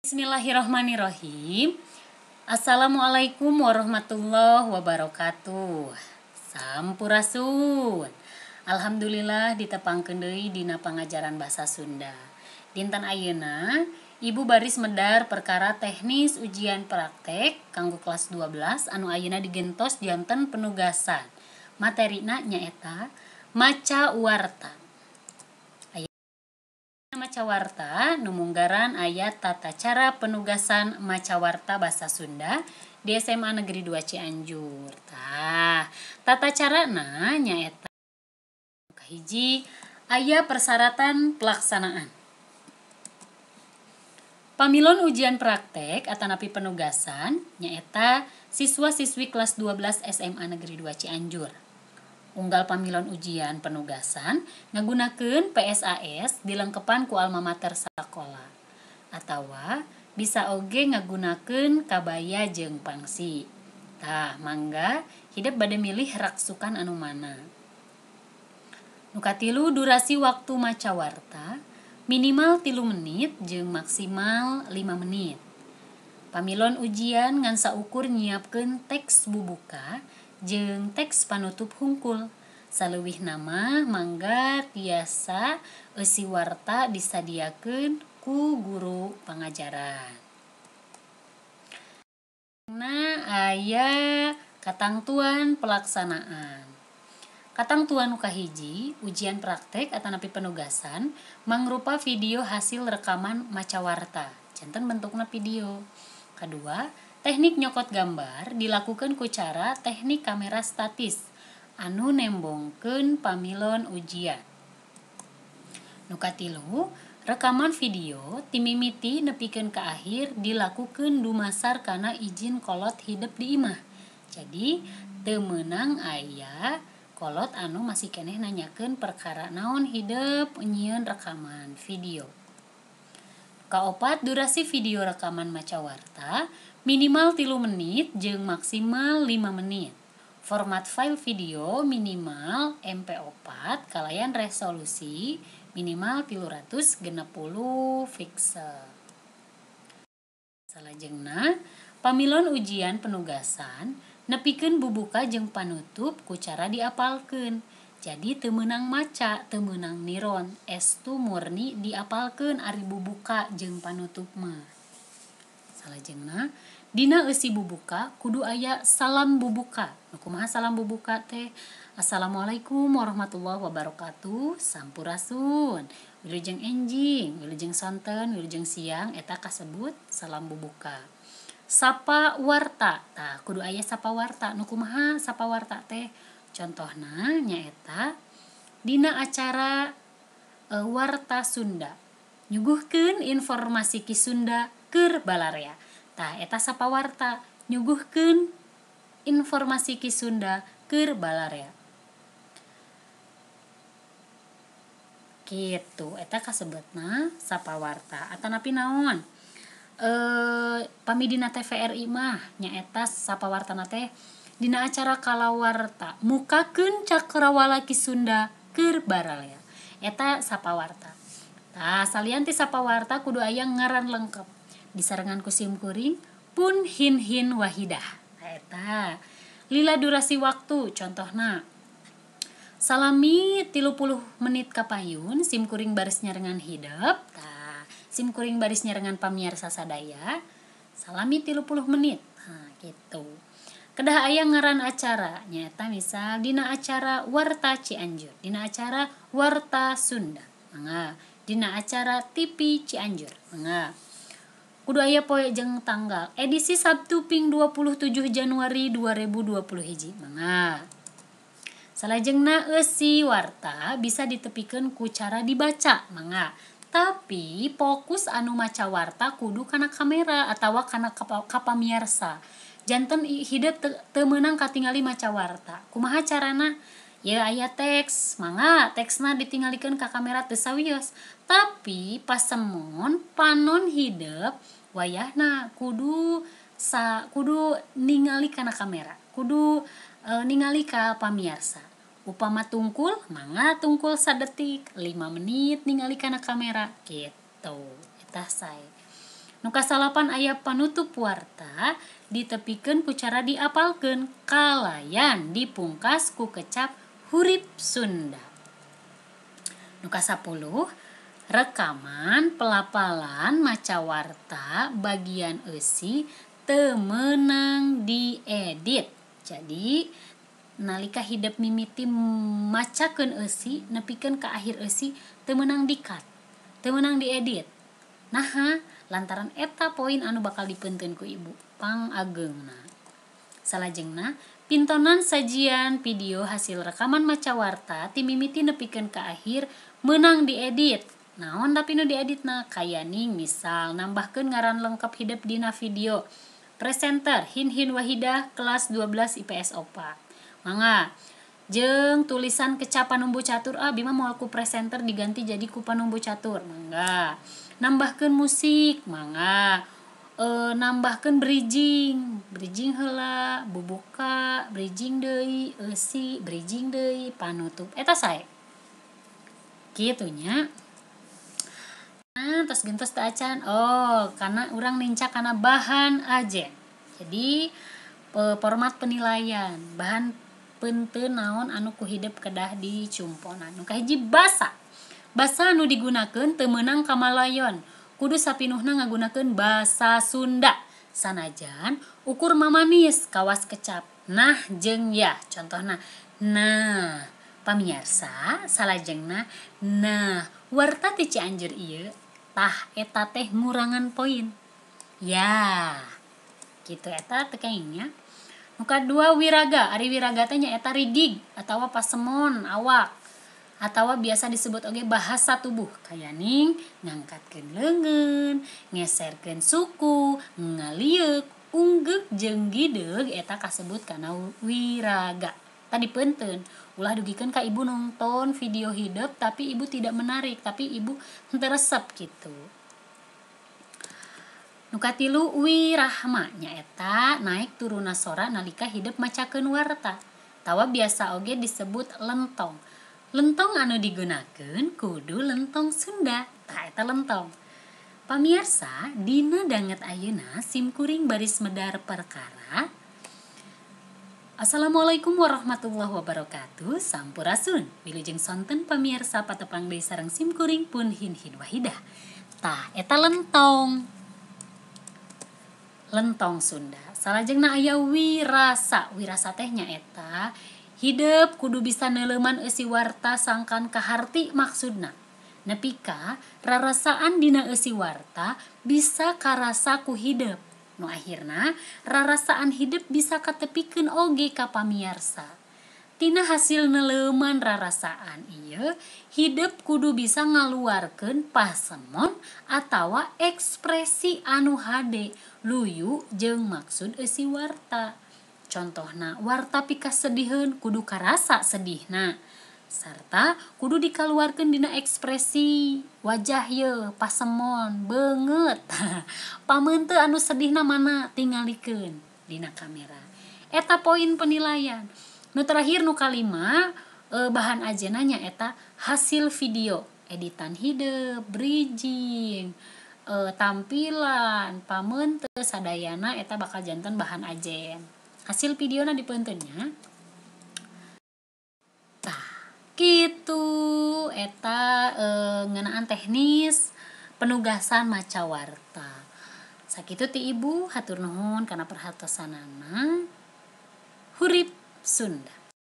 Bismillahirrahmanirrahim. Assalamualaikum warahmatullahi wabarakatuh. Sampurasun. Alhamdulillah ditepangkeun deui dina pangajaran bahasa Sunda. Dinten ayeuna Ibu baris medar perkara teknis ujian praktek kanggo kelas 12 anu ayeuna digentos janten penugasan. Materina nyaeta maca warta. Maca warta nu munggaran aya tata cara penugasan maca warta bahasa Sunda di SMA Negeri 2 Cianjur. Tah, tata carana nyaeta kahiji aya persyaratan pelaksanaan. Pamilon ujian praktek atanapi penugasan nyaeta siswa-siswi kelas 12 SMA Negeri 2 Cianjur. Unggal pamilon ujian penugasan ngagunakeun PSAS dilengkepan ku alma mater sakola atawa bisa oge ngagunakeun kabaya jeung pangsi. Tah, mangga hidep bade milih raksukan anu mana. Nu katilu, durasi waktu maca warta minimal 3 menit jeung maksimal 5 menit. Pamilon ujian ngan saukur nyiapkeun teks bubuka jeung teks panutup hungkul. Saleuwihna mah mangga tiasa eusi warta disadiakeun ku guru pangajaran. Nah, aya katangtuan pelaksanaan. Katangtuan nu kahiji, ujian praktek atanapi penugasan mangrupa video hasil rekaman maca warta. Janten bentukna video. Kadua, teknik nyokot gambar dilakukan ku cara teknik kamera statis anu nembongkeun pamilon ujian. Nu katilu, rekaman video timimiti nepikeun ka akhir dilakukeun dumasar kana izin kolot hidep di imah. Jadi teu meunang aya kolot anu masih keneh nanyakeun perkara naon hidep nyieun rekaman video. Kaopat, durasi video rekaman maca warta minimal 3 menit jeung maksimal 5 menit. Format file video minimal MP4 kalayan resolusi minimal 360 pixel. Salajengna, pamilon ujian penugasan nepikeun bubuka jeung panutup ku cara diapalkeun. Jadi teu meunang maca, teu meunang niron, estu murni diapalkeun ari bubuka jeung panutup mah. Salajengna, dina eusi bubuka kudu aya salam bubuka. Nu kumaha salam bubuka teh? Assalamualaikum warahmatullahi wabarakatuh, sampurasun, wilujeng enjing, wilujeng sonten, wilujeng siang, eta kasebut salam bubuka. Sapa warta, tah kudu aya sapa warta. Nu kumaha sapa warta teh? Contohna nyaeta dina acara Warta Sunda nyuguhkeun informasi Ki Sunda keur balarea. Tah eta sapa warta nyuguhkeun informasi Ki Sunda keur balarea. Kitu eta kasebutna sapa warta. Atanapi naon? Pami dina TVRI mah nyaeta sapa wartana teh dina acara kalawarta mukakeun cakrawala Ki Sunda keur baralea. Eta sapa warta. Tah salian ti sapa warta kudu aya ngaran lengkap disarengan ku simkuring pun hin-hin wahidah. Eta lila durasi waktu, contohna salami 30 menit kapayun simkuring baris nyarengan hidep. Tah simkuring baris nyarengan pamiarsa sadaya salami 30 menit. Nah gitu. Kedah aya ngaran acara nyaeta misal dina acara Warta Cianjur, dina acara Warta Sunda, mangga dina acara TV Cianjur, mangga. Kudu aya poe jeung tanggal edisi Sabtu ping 27 Januari 2020 hiji, mangga. Salajengna eusi warta bisa ditepikeun ku cara dibaca, mangga. Tapi fokus anu maca warta kudu kana kamera atawa kana kapamiarsa. Janten hidep teu meunang katingali maca warta. Kumaha carana? Ya aya teks, mangga teksna ditingalikeun ka kamera teu sawios. Tapi pasemon panon hidep wayahna kudu ningali kana kamera, kudu ningali ka pamiarsa. Upama tungkul, mangga tungkul sadetik 5 menit ningali kana kamera gitu. Eta sae. Nu kasalapan aya panutup warta ditepikeun ku cara diapalkeun kalayan dipungkas ku kecap hurip Sunda. Nu kasapuluh rekaman pelapalan maca warta bagian eusi teu meunang diedit. Jadi nalika hidep mimiti macakeun eusi nepikeun ka akhir eusi teu meunang di-cut, teu meunang diedit. Naha lantaran eta poin anu bakal dipeunteun ku ibu pangageungna. Salajengna pintonan sajian video hasil rekaman maca warta ti mimiti nepikeun ka akhir meunang diedit. Naon tapi nu dieditna kayaning misal nambahkeun ngaran lengkap hidep dina video. Presenter Hinhin Wahidah kelas 12 IPS 4. Mangga jeung tulisan kecap panumbu catur, ah bima moal ku presenter diganti jadi ku panumbu catur. Mangga nambahkeun musik, mangga nambahkeun bridging, bridging heula, bubuka, bridging deui, eusi, bridging deui, panutup. Eta sae. Kitu nya. Nah, tos gentos teu acan. Oh, karena urang nincak kana bahan ajen. Jadi format penilaian, bahan peunteun naon anu ku hidep kedah dicumponan. Nu kahiji basa. Basa anu digunakeun teu meunang kamalayon. Kudu sapinuhna ngagunakeun basa Sunda. Sanajan ukur mamanis kawas kecap. Nah jeung ya, contohna. Nah, pamiarsa salajengna nah warta ti Cianjur ieu tah eta teh ngurangan poin. Ya, kitu eta teh kenging nya. Nu kadua wiraga, ari wiraga teh nyaeta rigig atawa pasemon awak atawa biasa disebut oge bahasa tubuh kayaning ngangkatkeun leungeun, ngeserkeun suku, ngalieuk, unggeuk jeung gideug eta kasebut kana wiraga. Tadi peunteun ulah dugikeun ka ibu nonton video hidep tapi ibu tidak menarik, tapi ibu henteu resep kitu. Nu katilu wirahma nyaeta naik turunna sora nalika hidep macakeun warta. Tawa biasa oge disebut lentong. Lentong anu digunakeun kudu lentong Sunda. Tah eta lentong. Pamiarsa dina danget ayeuna simkuring baris medar perkara. Assalamualaikum warahmatullahi wabarakatuh. Sampurasun. Wilujeng sonten pamiarsa patepang deui sareng simkuring pun Hinhin Wahidah. Tah eta lentong. Lentong Sunda. Salajengna aya wirasa. Wirasa teh nyaeta hidep kudu bisa neuleuman eusi warta sangkan kaharti maksudna. Nepi ka rarasaan dina eusi warta bisa karasa ku hidep. Nu akhirna rarasaan hidep bisa katepikeun oge ka pamiarsa. Tina hasil neuleuman rarasaan ieu hidep kudu bisa ngaluarkeun pasemon atawa ekspresi anu hade luyu jeung maksud eusi warta. Contohna warta pikasediheun kudu karasa sedihna sarta kudu dikaluarkeun dina ekspresi wajah ye pasemon beungeut. Pameuteu anu sedihna mana tingalikeun dina kamera. Eta poin penilaian. Nu terakhir nu kalima bahan ajena nyaeta hasil video, editan hidep, bridging, tampilan, pameuteu sadayana eta bakal janten bahan ajen. Hasil videona dipeunteun nya. Tah, kitu eta ngeunaan teknis penugasan maca warta. Sakitu ti ibu, hatur nuhun kana perhatosanana. Hurip Sunda.